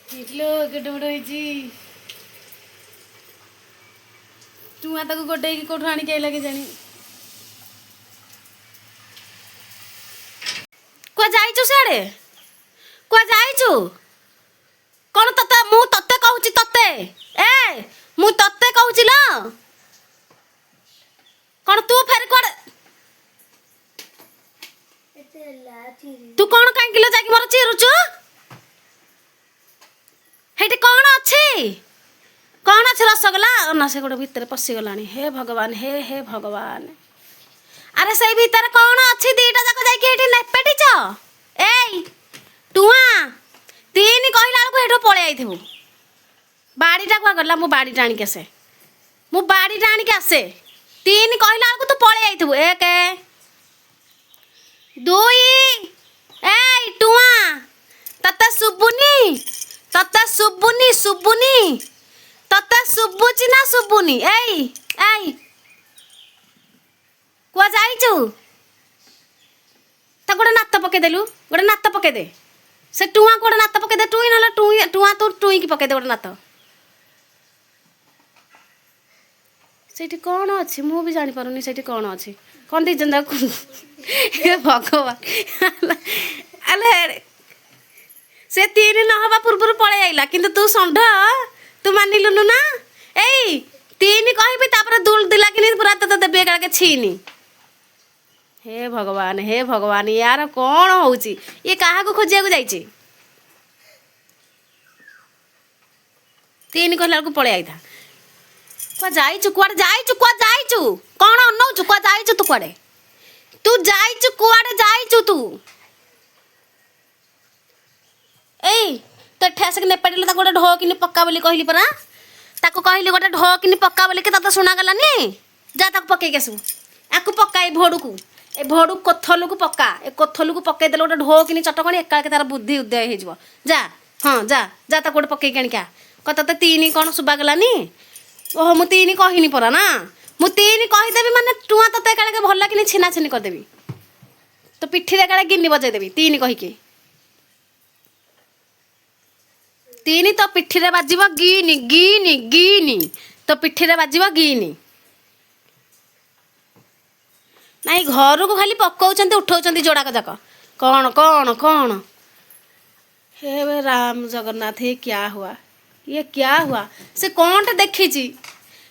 ଇଲୋ କେତେ ବଡ଼ ହେଇଛି ଟୁଆଁ। ତାକୁ ଗୋଟେଇକି କୋଉଠୁ ଆଣିକି ଆଇଲା କେଜାଣି। କୁଆ ଯାଇଛୁ ସିଆଡ଼େ? କୁଆ ଯାଇଛୁ? କ'ଣ ତତେ, ମୁଁ ତତେ କହୁଛି, ତତେ, ଏ ମୁଁ ତତେ କହୁଛି ଲୋ। କ'ଣ ତୁ ଫେର କୁଆଡ଼େ? ତୁ କ'ଣ କାହିଁକି ଲୋ ଯାଇକି ମୋର ଚିରୁଛୁ? ହେଇଠି କ'ଣ ଅଛି? କ'ଣ ଅଛି? ରସଗୋଲା ନା? ସେ ଗୋଟେ ଭିତରେ ପଶିଗଲାଣି। ହେ ଭଗବାନ, ହେ ହେ ଭଗବାନ। ଆରେ ସେଇ ଭିତରେ କ'ଣ ଅଛି? ଦିଟା ଯାକ ଯାଇକି ଏଇଠି ନେପେଟିଛ। ଏଇ ଟୁଆଁ, ତିନି କହିଲା ବେଳକୁ ହେଇଠୁ ପଳେଇ ଆଇଥିବୁ। ବାଡ଼ିଟା କୁଆ ଗଲା? ମୁଁ ବାଡ଼ିଟା ଆଣିକି ଆସେ, ମୁଁ ବାଡ଼ିଟା ଆଣିକି ଆସେ। ତିନି କହିଲା ବେଳକୁ ତୁ ପଳେଇ ଆଇଥିବୁ। ଏକ, ଦୁଇ। ଏଇ ଟୁଆଁ, ତତେ ଶୁଭୁନି? ତତେ ଶୁଭୁନି? ଶୁଭୁନି ତତେ? ଶୁଭୁଛି ନା ଶୁଭୁନି? ଏଇ ଏଇ, କୁଆ ଯାଇଛୁ? ତାକୁ ଗୋଟେ ନାତ ପକେଇଦେଲୁ, ଗୋଟେ ନାତ ପକେଇଦେ। ସେ ଟୁଆଁକୁ ଗୋଟେ ନାତ ପକେଇଦେ। ଟୁଇଁ ନହେଲେ ଟୁଇଁ, ଟୁଆଁ, ତୁ ଟୁଇଁକି ପକେଇଦେ ଗୋଟେ ନାତ। ସେଇଠି କ'ଣ ଅଛି ମୁଁ ବି ଜାଣିପାରୁନି। ସେଇଠି କ'ଣ ଅଛି? କ'ଣ ଦି ଜଣ ଯାକ? ହେ ଭଗବାନ। ଆଲେ ସେ ତିନି ନ ହବା ପୂର୍ବରୁ ପଳେଇ ଆଇଲା, କିନ୍ତୁ ତୁ ଷଣ୍ଢ, ତୁ ମାନିଲୁନୁ ନା? ଏଇ ତିନି କହିବି, ତାପରେ ଦୁଲ ଦିଲା କିନି ପୁରା ତତେ ଦେବି ଏକାବେଳକେ ଛିନି। ହେ ଭଗବାନ, ହେ ଭଗବାନ, ୟାର କ'ଣ ହଉଛି? ଇଏ କାହାକୁ ଖୋଜିବାକୁ ଯାଇଛି? ତିନି କହିଲା ବେଳକୁ ପଳେଇ ଆଇଥା। କୁଆ ଯାଇଛୁ? କୁଆଡ଼େ ଯାଇଛୁ? କୁଆ ଯାଇଛୁ? କ'ଣ ଅନଉଛୁ? କୁଆ ଯାଇଛୁ ତୁ? କୁଆଡ଼େ ତୁ ଯାଇଛୁ? କୁଆଡ଼େ ଯାଇଛୁ ତୁ? ଏଇ ତ ଏଠି ଆସିକି ନେପାଟିଲେ। ତାକୁ ଗୋଟେ ଢୋ କିନି ପକା ବୋଲି କହିଲି ପରା। ତାକୁ କହିଲି ଗୋଟେ ଢୋ କିନି ପକା ବୋଲିକି, ତତେ ଶୁଣାଗଲାନି? ଯା ତାକୁ ପକେଇକି ଆସିବୁ। ଆକୁ ପକା, ଏ ଭୋଡ଼ୁକୁ, ଏ ଭୋଡ଼ୁ କୋଥଲକୁ ପକା। ଏ କୋଥଲକୁ ପକେଇଦେଲେ ଗୋଟେ ଢୋ କିନି ଚଟକଣି, ଏକାବେଳକେ ତାର ବୁଦ୍ଧି ଉଦୟ ହେଇଯିବ। ଯା, ହଁ ଯା, ଯା, ତାକୁ ଗୋଟେ ପକେଇକି ଆଣିକି ଆ। କହ ତତେ ତିନି କ'ଣ ଶୁଭାଗଲାନି? ଓହୋ, ମୁଁ ତିନି କହିନି ପରା ନା? ମୁଁ ତିନି କହିଦେବି ମାନେ ଟୁଆଁ ତତେ ଏକାବେଳକେ ଭଲ କିନି ଛିନା ଛିନି କରିଦେବି। ତୋ ପିଠିରେ ଏକାବେଳେ ଗିନି ବଜେଇଦେବି ତିନି କହିକି। ତିନି ତୋ ପିଠିରେ ବାଜିବ ଗିନି, ଗିନି, ଗିନି, ତୋ ପିଠିରେ ବାଜିବ ଗିନି। ନାଇଁ, ଘରକୁ ଖାଲି ପକଉଛନ୍ତି, ଉଠଉଛନ୍ତି ଯୋଡ଼ାକ ଯାକ। କ'ଣ କ'ଣ କ'ଣ? ହେ ରାମ ଜଗନ୍ନାଥ, ଏ କ୍ୟା ହୁଆ, ଇଏ କ୍ୟା ହୁଆ? ସେ କ'ଣଟା ଦେଖିଛି?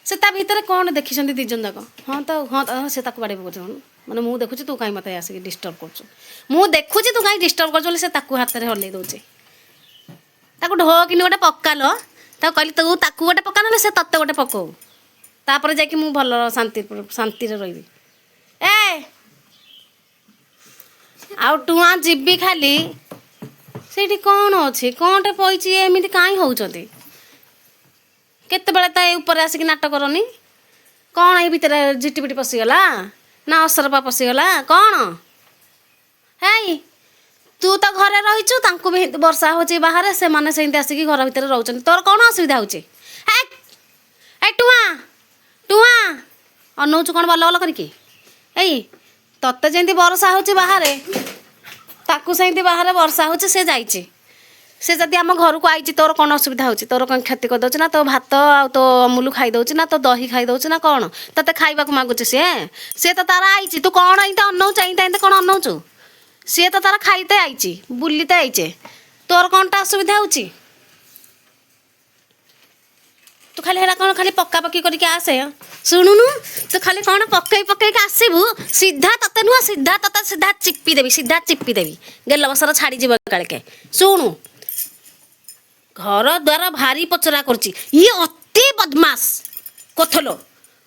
ସେ ତା ଭିତରେ କ'ଣ ଦେଖିଛନ୍ତି ଦି ଜଣ ଯାକ? ହଁ ତ, ହଁ ତ, ସେ ତାକୁ ବାଡ଼େଇ ପକଉଛି। ମାନେ ମୁଁ ଦେଖୁଛି, ତୁ କାହିଁ ମୋତେ ଆସିକି ଡିଷ୍ଟର୍ବ କରୁଛୁ? ମୁଁ ଦେଖୁଛି, ତୁ କାହିଁ ଡିଷ୍ଟର୍ବ କରୁଛୁ ବୋଲି ସେ ତାକୁ ହାତରେ ହଲେଇ ଦେଉଛି। ତାକୁ ଢୋ କିନି ଗୋଟେ ପକାଲ। ତାକୁ କହିଲି ତୁ ତାକୁ ଗୋଟେ ପକା, ନହେଲେ ସେ ତତେ ଗୋଟେ ପକଉ। ତାପରେ ଯାଇକି ମୁଁ ଭଲ ଶାନ୍ତି ଶାନ୍ତିରେ ରହିବି। ଏ ଆଉ ଟୁଆଁ ଯିବି ଖାଲି। ସେଇଠି କ'ଣ ଅଛି? କ'ଣଟେ ପଇଛି? ଏମିତି କାହିଁ ହେଉଛନ୍ତି? କେତେବେଳେ ତା ଏ ଉପରେ ଆସିକି ନାଟ କରନି। କ'ଣ ଏଇ ଭିତରେ ଝିଟିପିଟି ପଶିଗଲା ନା ଅସରପା ପଶିଗଲା କ'ଣ? ହେଇ, ତୁ ତ ଘରେ ରହିଛୁ, ତାଙ୍କୁ ବି ବର୍ଷା ହେଉଛି ବାହାରେ, ସେମାନେ ସେମିତି ଆସିକି ଘର ଭିତରେ ରହୁଛନ୍ତି। ତୋର କ'ଣ ଅସୁବିଧା ହେଉଛି? ହେ ଏ ଟୁଆଁ, ଟୁଆଁ, ଅନଉଛୁ କ'ଣ ବଲ ବଲ କରିକି? ଏଇ ତତେ ଯେମିତି ବର୍ଷା ହେଉଛି ବାହାରେ, ତାକୁ ସେମିତି ବାହାରେ ବର୍ଷା ହେଉଛି। ସେ ଯାଇଛି, ସେ ଯଦି ଆମ ଘରକୁ ଆଇଛି, ତୋର କ'ଣ ଅସୁବିଧା ହେଉଛି? ତୋର କ'ଣ କ୍ଷତି କରିଦେଉଛି ନା ତୋ ଭାତ ଆଉ ତୋ ଅମୁଲ ଖାଇଦେଉଛି ନା ତୋ ଦହି ଖାଇଦେଉଛି ନା କ'ଣ ତତେ ଖାଇବାକୁ ମାଗୁଛି ସିଏ? ସିଏ ତ ତାର ଆଇଛି। ତୁ କ'ଣ ଏମିତି ଅନଉଛୁ? ଏମିତି ଏମିତି କ'ଣ ଅନଉଛୁ? ସିଏ ତ ତାର ଖାଇତେ ଆଇଛି, ବୁଲିତେ ଆଇছে। ତୋର କ'ଣଟା ଅସୁବିଧା ହେଉଛି? ତୁ ଖାଲି ହେରା କ'ଣ ଖାଲି ପକା ପକି କରିକି ଆସେ। ଶୁଣୁନୁ, ତୁ ଖାଲି କ'ଣ ପକେଇ ପକେଇକି ଆସିବୁ? ସିଧା ତତେ ନୁହଁ, ସିଧା ତତେ ସିଧା ଚିପି ଦେବି, ସିଧା ଚିପି ଦେବି, ଗେଲ ବସର ଛାଡ଼ିଯିବ ଏକାବେଳକେ। ଶୁଣୁ, ଘର ଦ୍ୱାର ଭାରି ପଚରା କରୁଛି ଇଏ। ଅତି ବଦମାସ କୋଥଲ।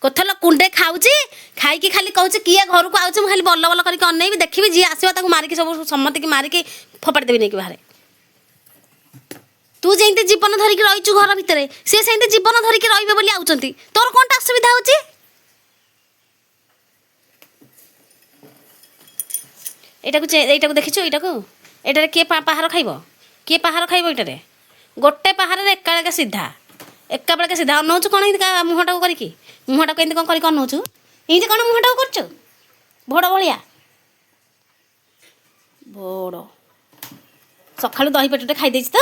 କୋଥଲ କୁଣ୍ଡେ ଖାଉଛି, ଖାଇକି ଖାଲି କହୁଛି କିଏ ଘରକୁ ଆଉଛି, ମୁଁ ଖାଲି ବଲ ବଲ କରିକି ଅନେଇବି, ଦେଖିବି, ଯିଏ ଆସିବ ତାକୁ ମାରିକି, ସବୁ ସମସ୍ତିକି ମାରିକି ଫୋପାଡ଼ି ଦେବି ନେଇକି ବାହାରେ। ତୁ ଯେମିତି ଜୀବନ ଧରିକି ରହିଛୁ ଘର ଭିତରେ, ସିଏ ସେମିତି ଜୀବନ ଧରିକି ରହିବେ ବୋଲି ଆଉଛନ୍ତି। ତୋର କ'ଣଟା ଅସୁବିଧା ହେଉଛି? ଏଇଟାକୁ ଏଇଟାକୁ ଦେଖିଛୁ? ଏଇଟାକୁ, ଏଇଟାରେ କିଏ ପାହାର ଖାଇବ? କିଏ ପାହାର ଖାଇବ ଏଇଟାରେ? ଗୋଟେ ପାହାରରେ ଏକାବେଳକେ ସିଧା, ଏକାବେଳକେ ସିଧା। ଅନଉଛୁ କ'ଣ ଏମିତି ମୁହଁଟାକୁ କରିକି? ମୁହଁଟାକୁ ଏମିତି କ'ଣ କରିକି ଅନଉଛୁ? ଏମିତି କ'ଣ ମୁହଁଟାକୁ କରୁଛୁ ଭୋଡ଼ ଭଳିଆ ଭୋଡ଼? ସକାଳୁ ଦହି ପେଟଟେ ଖାଇଦେଇଛି ତ।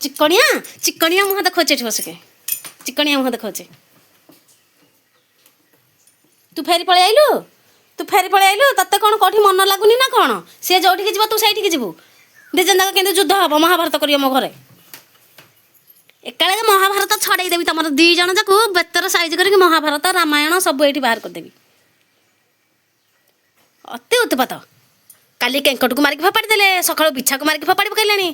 ଚିକଣିଆ ଚିକଣିଆ ମୁହଁ ଦେଖାଉଛି ଏଠି ବସିକି, ଚିକଣିଆ ମୁହଁ ଦେଖାଉଛି। ତୁ ଫେରି ପଳେଇ ଆଇଲୁ, ତୁ ଫେରି ପଳେଇ ଆଇଲୁ। ତତେ କ'ଣ କୋଉଠି ମନ ଲାଗୁନି ନା କ'ଣ? ସିଏ ଯୋଉଠିକି ଯିବ ତୁ ସେଇଠିକି ଯିବୁ। ଦି ଜଣ ଯାକ କେମିତି ଯୁଦ୍ଧ ହବ, ମହାଭାରତ କରିବ ମୋ ଘରେ। ଏକାବେଳେ ମହାଭାରତ ଛଡ଼େଇ ଦେବି ତମର ଦି ଜଣ ଯାକୁ, ବେତର ସାଇଜ କରିକି ମହାଭାରତ ରାମାୟଣ ସବୁ ଏଇଠି ବାହାର କରିଦେବି। ଅତି ଉତ୍ପାତ। କାଲି କେଙ୍କଟକୁ ମାରିକି ଫୋପାଡ଼ି ଦେଲେ, ସକାଳୁ ବିଛାକୁ ମାରିକି ଫୋପାଡ଼ି ପକାଇଲେଣି।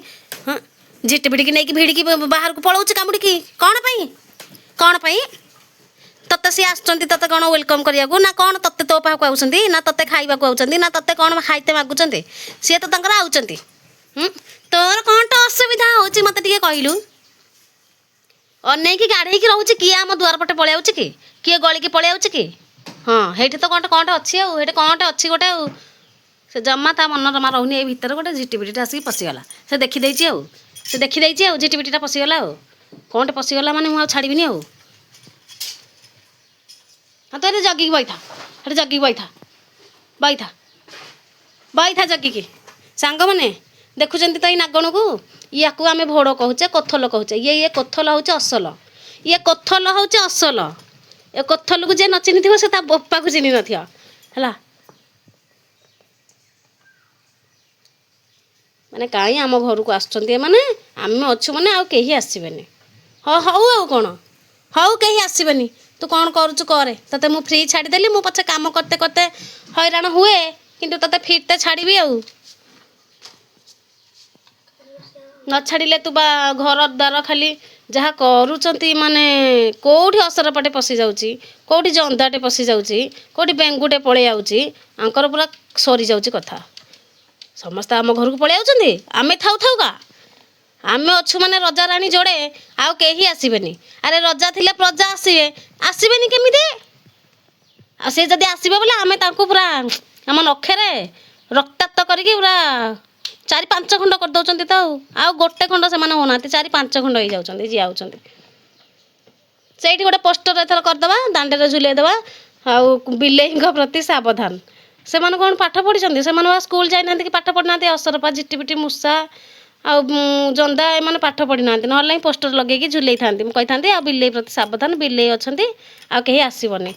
ହଁ, ଝିଟିପିଟିକି ନେଇକି ଭିଡ଼ିକି ବାହାରକୁ ପଳଉଛି କାମୁଡ଼ିକି। କ'ଣ ପାଇଁ? କ'ଣ ପାଇଁ ତତେ ସିଏ ଆସୁଛନ୍ତି? ତତେ କ'ଣ welcome କରିବାକୁ ନା କ'ଣ? ତତେ ତୋ ପାଖକୁ ଆଉଛନ୍ତି ନା ତତେ ଖାଇବାକୁ ଆଉଛନ୍ତି ନା ତତେ କ'ଣ ଖାଇତେ ମାଗୁଛନ୍ତି? ସିଏ ତ ତାଙ୍କର ଆଉଛନ୍ତି। ତୋର କ'ଣଟା ଅସୁବିଧା ହେଉଛି ମୋତେ ଟିକେ କହିଲୁ? ଅନେଇକି ଗାଢ଼େଇକି ରହୁଛି, କିଏ ଆମ ଦୁଆର ପଟେ ପଳେଇ ଆଉଛି କି, କିଏ ଗଳିକି ପଳେଇ ଆଉଛି କି? ହଁ, ହେଇଠି ତ କ'ଣଟା କ'ଣଟା ଅଛି, ଆଉ ହେଇଠି କ'ଣଟା ଅଛି ଗୋଟେ। ଆଉ ସେ ଜମା ତା ମନ ଜମା ରହୁନି। ଏଇ ଭିତରେ ଗୋଟେ ଝିଟିପିଟିଟା ଆସିକି ପଶିଗଲା, ସେ ଦେଖିଦେଇଛି ଆଉ, ସେ ଦେଖିଦେଇଛି ଆଉ ଝିଟିପିଟିଟା ପଶିଗଲା। ଆଉ କ'ଣଟେ ପଶିଗଲା ମାନେ ମୁଁ ଆଉ ଛାଡ଼ିବିନି ଆଉ। ହଁ, ତୁ ଏଠି ଜଗିକି ବଇଥା, ସେଠି ଜଗିକି ବଇଥା, ବଇଥା ବଇଥା ଜଗିକି। ସାଙ୍ଗମାନେ ଦେଖୁଛନ୍ତି ତ ଏଇ ନାଗଣକୁ? ୟାକୁ ଆମେ ଭୋଡ଼ କହୁଛେ, କୋଥଲ କହୁଛେ। ଇଏ କୋଥଲ ହେଉଛି ଅସଲ, ଇଏ କୋଥଲ ହେଉଛି ଅସଲ। ଏ କୋଥଲକୁ ଯିଏ ନ ଚିହ୍ନିଥିବ ସେ ତା ବୋପାକୁ ଚିହ୍ନି ନଥିବ। ହେଲା ମାନେ କାହିଁ ଆମ ଘରକୁ ଆସୁଛନ୍ତି ଏମାନେ? ଆମେ ଅଛୁ ମାନେ ଆଉ କେହି ଆସିବେନି। ହଁ ହଉ, ଆଉ କ'ଣ ହଉ, କେହି ଆସିବେନି। ତୁ କ'ଣ କରୁଛୁ କରେ, ତତେ ମୁଁ ଫ୍ରି ଛାଡ଼ିଦେଲି। ମୁଁ ପଛେ କାମ କରତେ କରତେ ହଇରାଣ ହୁଏ, କିନ୍ତୁ ତତେ ଫ୍ରିଟେ ଛାଡ଼ିବି। ଆଉ ନ ଛାଡ଼ିଲେ ତୁ ବା ଘର ଦ୍ୱାର ଖାଲି ଯାହା କରୁଛନ୍ତି, ମାନେ କେଉଁଠି ଅସରପାଟେ ପଶି ଯାଉଛି, କେଉଁଠି ଜନ୍ଦାଟେ ପଶି ଯାଉଛି, କେଉଁଠି ବେଙ୍ଗୁଟେ ପଳେଇ ଆଉଛି, ଆଙ୍କର ପୁରା ସରିଯାଉଛି କଥା। ସମସ୍ତେ ଆମ ଘରକୁ ପଳେଇ ଆଉଛନ୍ତି ଆମେ ଥାଉ ଥାଉକା। ଆମେ ଅଛୁ ମାନେ ରଜା ରାଣୀ ଯୋଡ଼େ, ଆଉ କେହି ଆସିବେନି। ଆରେ ରଜା ଥିଲେ ପ୍ରଜା ଆସିବେ, ଆସିବେନି କେମିତି? ଆଉ ସେ ଯଦି ଆସିବେ ବୋଲେ ଆମେ ତାଙ୍କୁ ପୁରା ଆମ ନଖରେ ରକ୍ତାକ୍ତ କରିକି ପୁରା 4-5 ଖଣ୍ଡ କରିଦେଉଛନ୍ତି ତ। ଆଉ ଗୋଟେ ଖଣ୍ଡ ସେମାନେ ହେଉନାହାନ୍ତି, 4-5 ଖଣ୍ଡ ହେଇଯାଉଛନ୍ତି ଯିଏ ଆଉଛନ୍ତି। ସେଇଠି ଗୋଟେ ପୋଷ୍ଟର ଏଥର କରିଦେବା, ଦାଣ୍ଡରେ ଝୁଲେଇ ଦେବା, ଆଉ ବିଲେଇଙ୍କ ପ୍ରତି ସାବଧାନ। ସେମାନେ କ'ଣ ପାଠ ପଢ଼ିଛନ୍ତି? ସେମାନେ ବା ସ୍କୁଲ ଯାଇନାହାନ୍ତି କି ପାଠ ପଢ଼ିନାହାନ୍ତି। ଅସରପା, ଝିଟିପିଟି, ମୂଷା ଆଉ ଜନ୍ଦା ଏମାନେ ପାଠ ପଢ଼ିନାହାନ୍ତି, ନହେଲେ ନାହିଁ ପୋଷ୍ଟର ଲଗେଇକି ଝୁଲେଇଥାନ୍ତି। ମୁଁ କହିଥାନ୍ତି ଆଉ ବିଲେଇ ପ୍ରତି ସାବଧାନ, ବିଲେଇ ଅଛନ୍ତି, ଆଉ କେହି ଆସିବନି।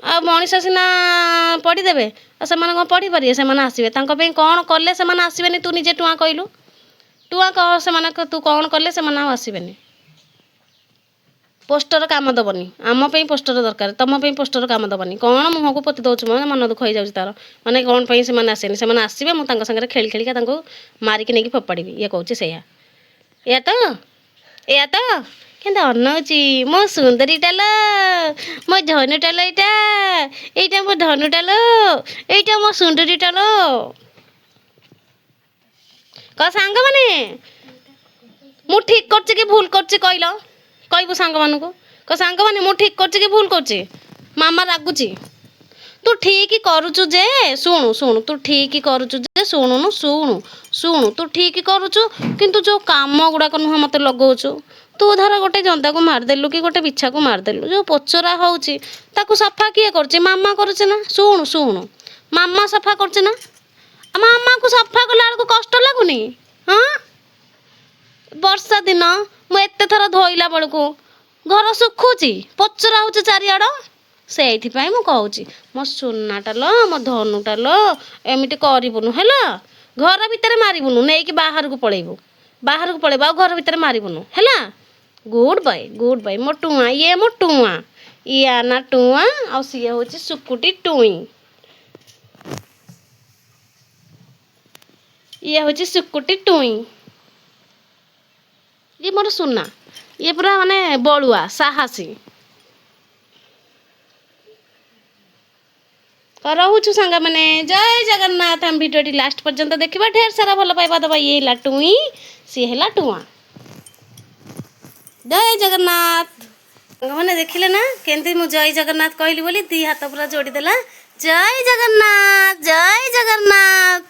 ଆଉ ମଣିଷ ସିନା ପଢ଼ିଦେବେ, ଆଉ ସେମାନେ କ'ଣ ପଢ଼ିପାରିବେ? ସେମାନେ ଆସିବେ, ତାଙ୍କ ପାଇଁ କ'ଣ କଲେ ସେମାନେ ଆସିବେନି? ତୁ ନିଜେ ଟୁଆଁ କହିଲୁ, ଟୁଆଁ କହ, ସେମାନେ ତୁ କ'ଣ କଲେ ସେମାନେ ଆଉ ଆସିବେନି? ପୋଷ୍ଟର କାମ ଦେବନି। ଆମ ପାଇଁ ପୋଷ୍ଟର ଦରକାର, ତମ ପାଇଁ ପୋଷ୍ଟର କାମ ଦେବନି। କ'ଣ ମୁହଁକୁ ପୋତି ଦେଉଛୁ? ମାନେ ମନ ଦୁଃଖ ହେଇଯାଉଛି ତାର, ମାନେ କ'ଣ ପାଇଁ ସେମାନେ ଆସିବେନି? ସେମାନେ ଆସିବେ, ମୁଁ ତାଙ୍କ ସାଙ୍ଗରେ ଖେଳି ଖେଳିକା ତାଙ୍କୁ ମାରିକି ନେଇକି ଫୋପାଡ଼ିବି। ଇଏ କହୁଛି ସେଇଆ। ଏଇଆ ତ, ଏଇଆ ତ କେମିତି ଅନଉଛି ମୋ ସୁନ୍ଦରୀଟା ଲୋ, ମୋ ଧନୁଟା ଲୋ, ଏଇଟା ଏଇଟା ମୋ ଧନୁଟା ଲୋ, ଏଇଟା ମୋ ସୁନ୍ଦରୀଟା ଲୋ। କହ ସାଙ୍ଗମାନେ, ମୁଁ ଠିକ୍ କରୁଛି କି ଭୁଲ କରୁଛି କହିଲ? କହିବୁ ସାଙ୍ଗମାନଙ୍କୁ, କହ ସାଙ୍ଗମାନେ, ମୁଁ ଠିକ୍ କରୁଛି କି ଭୁଲ କରୁଛି? ମାମା ରାଗୁଛି। ତୁ ଠିକ୍ କରୁଛୁ ଯେ, ଶୁଣୁ ଶୁଣୁ, ତୁ ଠିକ୍ କରୁଛୁ ଯେ, ଶୁଣୁନୁ, ଶୁଣୁ ଶୁଣୁ, ତୁ ଠିକ୍ କରୁଛୁ, କିନ୍ତୁ ଯେଉଁ କାମ ଗୁଡ଼ାକ ନୁହଁ ମୋତେ ଲଗାଉଛୁ। ତୁ ଧର ଗୋଟେ ଜନ୍ଦାକୁ ମାରିଦେଲୁ କି ଗୋଟେ ବିଛାକୁ ମାରିଦେଲୁ, ଯେଉଁ ପୋଚରା ହେଉଛି ତାକୁ ସଫା କିଏ କରୁଛି? ମାମା କରୁଛି ନା? ଶୁଣୁ ଶୁଣୁ, ମାମା ସଫା କରୁଛି ନା? ମାମାକୁ ସଫା କଲା ବେଳକୁ କଷ୍ଟ ଲାଗୁନି? ହଁ, ବର୍ଷା ଦିନ ମୁଁ ଏତେ ଥର ଧୋଇଲା ବେଳକୁ ଘର ଶୁଖୁଛି, ପଚରା ହେଉଛି ଚାରିଆଡ଼। ସେଇଥିପାଇଁ ମୁଁ କହୁଛି ମୋ ସୁନାଟା ଲୋ, ମୋ ଧନୁଟା ଲୋ, ଏମିତି କରିବୁନୁ ହେଲା। ଘର ଭିତରେ ମାରିବୁନୁ, ନେଇକି ବାହାରକୁ ପଳେଇବୁ, ବାହାରକୁ ପଳେଇବୁ, ଆଉ ଘର ଭିତରେ ମାରିବୁନୁ ହେଲା। ଗୁଡ୍ ବୟ, ଗୁଡ୍ ବୟ, ମୋ ଟୁଆଁ, ଇଏ ମୋ ଟୁଆଁ, ଇଆ ନା ଟୁଆଁ, ଆଉ ସିଏ ହେଉଛି ସୁକୁଟି ଟୁଇଁ। ଇଏ ହେଉଛି ସୁକୁଟି ଟୁଇଁ, ଇଏ ମୋର ସୁନା, ଇଏ ପୁରା ମାନେ ବଳୁଆ ସାହସୀ। ରହୁଛୁ ସାଙ୍ଗମାନେ, ଜୟ ଜଗନ୍ନାଥ। ଆମ ଭିଡ଼ିଓଟି ଲାଷ୍ଟ ପର୍ଯ୍ୟନ୍ତ ଦେଖିବା, ଢେର ସାରା ଭଲ ପାଇବା ଦେବା। ଇଏ ହେଲା ଟୁଇଁ, ସିଏ ହେଲା ଟୁଆଁ। ଜୟ ଜଗନ୍ନାଥ। ସାଙ୍ଗମାନେ ଦେଖିଲେ ନା କେମିତି ମୁଁ ଜୟ ଜଗନ୍ନାଥ କହିଲି ବୋଲି ଦି ହାତ ପୁରା ଯୋଡ଼ିଦେଲା। ଜୟ ଜଗନ୍ନାଥ, ଜୟ ଜଗନ୍ନାଥ।